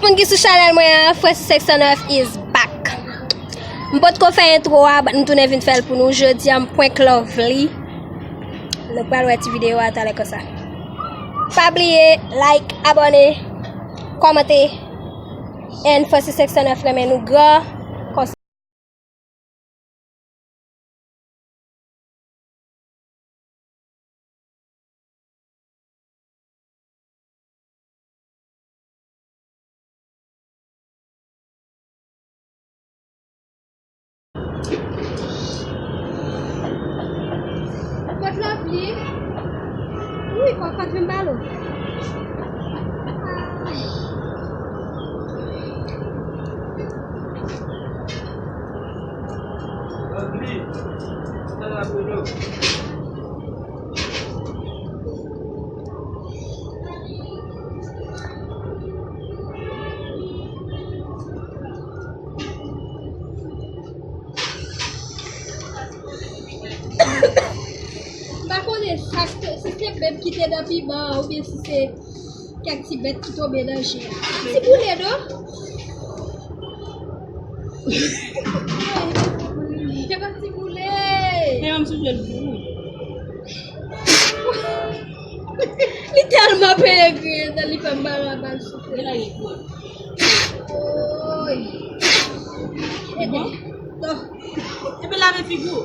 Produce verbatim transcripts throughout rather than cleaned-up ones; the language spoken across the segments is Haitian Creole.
Moun ki sou chanèl mwen an, Francis X nèf is back. M potko fè entwo a, but m tounen vin fè l pou nou. Jodi a, m prank Lovely. Nou pral wè ti videyo a talè konsa. Pa bliye, like, abòne, kòmante. And Francis X nèf renmen nou gran. Konsa. Kot Lovely? Wi, kòkòt vin balo. M pa konnen sa k te, si se bèb ki te nan piman an oubyen si se kèk ti bèt ki tonbe nan je a. Ti boule non. Se pa ti boule. Li tèlman peye gri, li fè m mal a bal soufle. Oy. Epi lave figi w.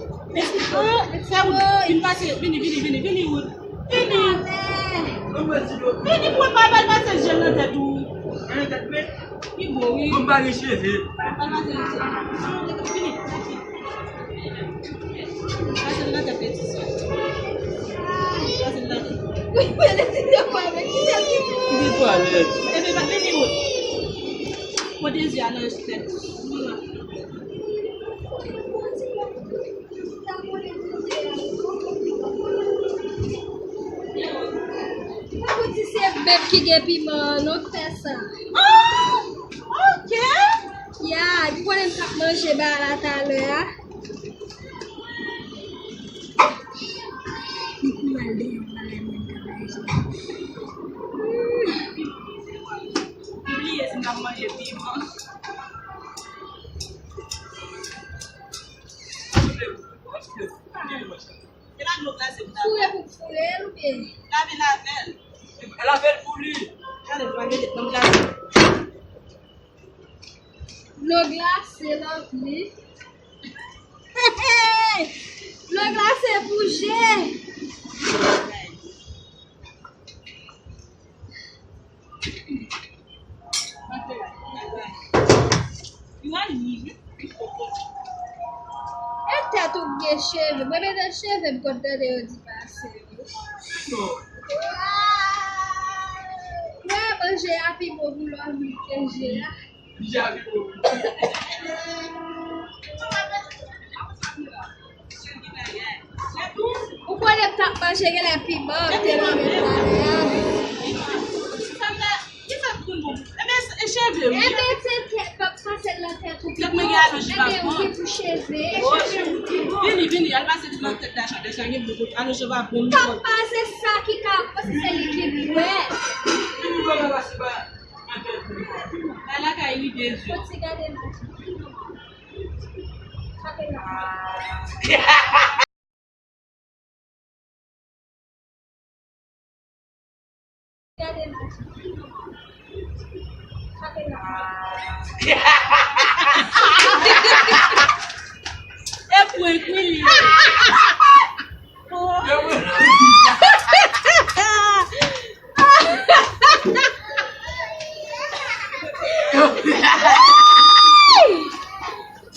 Fè wout. Vin pase. Vini, vini, vini, vini wout. Vini. Vini pou w pa bal pase jèl nan tèt ou. Pi bon, wi. Mwen pa gen cheve. Al pase nan tèt. Vini. Pase nan tèt, ti sè. Pase nan tèt. Wi, men lè ti te fò avèk ki sèl ki. Li twalèt. Epi pa vini wout. Pran dezi a nan tèt. Ou di se bèb ki gen piman an, non, k fè sa. Ah, ok. Ya, li konnen m t ap manje ba la talè a. Li pi mal dèyè yon bagay mwen ka manje. Hmm. Li bliye si m t ap manje piman. Se pa dlo glase pou ta. Foure pou foure l oubyen? Lave, lave l. Lave l pou li. Gade, pa gen dlo glase. Dlo glase, Lovely. Dlo glase pou je. E tèt ou gen cheve. Mwen mete cheve m konn tande yo di pase. Mwen manje a pi bon pou lòt moun ke je a. Ou konnen m t ap manje genlè piman, m te renmen talè a. Kisa k vin bon? Ebyen, e cheve, wi. Ebyen, se tèt, p ap pase l nan tèt ou piman. Ebyen, wi, pou cheve. Vini, vini, al pase l nan tèt Dacha. Dacha gen bon kote. Alonje va bon. P ap pase sa ki ka, paske se li ki bwè. Vini, vini, vini. Bay lakay li de zye. Fò ti gade la. Gade la. E prank wi li ye.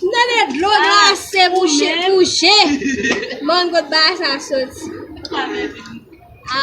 M tande dlo glase pou je, pou je. Mwen kot bagay sa soti. A,